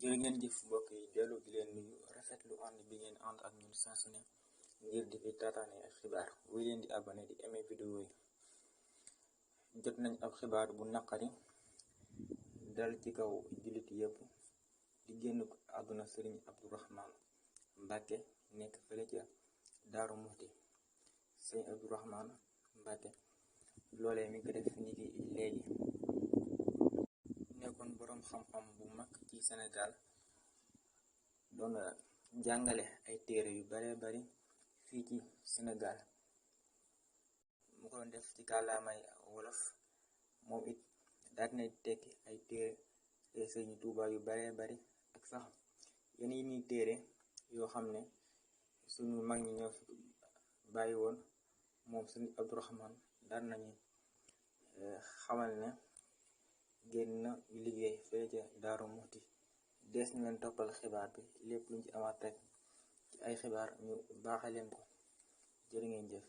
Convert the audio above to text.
jërë ngeen jëf mbokk yi dellu di leen nuyu rafetlu ànd bi ngeen ànd ak ñun saa su ne ngir di fi taataane ak xibaar wuy leen di abonné di aimé vidéo yi. jot nañ ab xibaar bu naqari dal ci kaw jullit yépp di génn àdduna sëriñ Abdourahmane Mbacke nekk fële ca Daaru Muxti. sëriñ Abdourahmane Mbacke loolee mi ko def ni ki léegi nekkoon boroom xam-xam bu mag ci Sénégal, doon jàngale ay téere yu bare bari fii ci Sénégal. mu ko doon def ci kàllaamay wolof. moom it daal na tekki ay téere Sëriñ Tuuba yu bare bari ak sax yeneen i téere yoo xam ne suñu mag ñi ñoo fi bàyyi woon. moom Sëriñ Abdourahmane daal nañu xamal ne génn na liggéey fee ca Daaru Muxti. dees na leen toppal xibaar bi lépp luñ ci amaat rek ci ay xibaar ñu baaxe leen ko. jërë ngeen jëf.